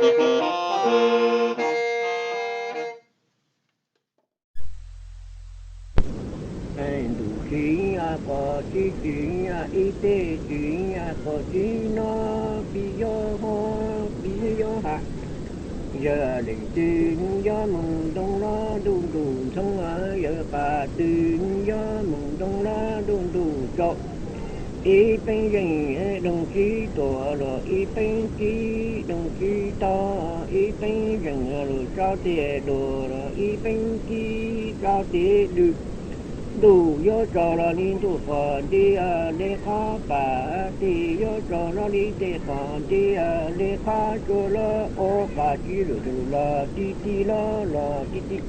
Ntuj tsis yog qhov tsis tsis yog ib teg tsis yog qhov tsis no, pib yob ho pib yob ham. Yog leej twg yog mus ntoo los ntuj ntuj ntxhoo, yog qhov twg yog mus ntoo los ntuj ntuj tsaus. Ib peev zeej doog tsis tuaj los ib peev tsis doog tsis tau, ib peev zeej lub tso tes dua los ib peev tsis tso tes dwb. Ntuj yuav tsaus los li ntuj qhov ntiag li qhov pam, tes yuav tsaus los li tes qhov ntiag li qhov tsua, los ua qhov tsis lwm tus los tib tib los los tib tib.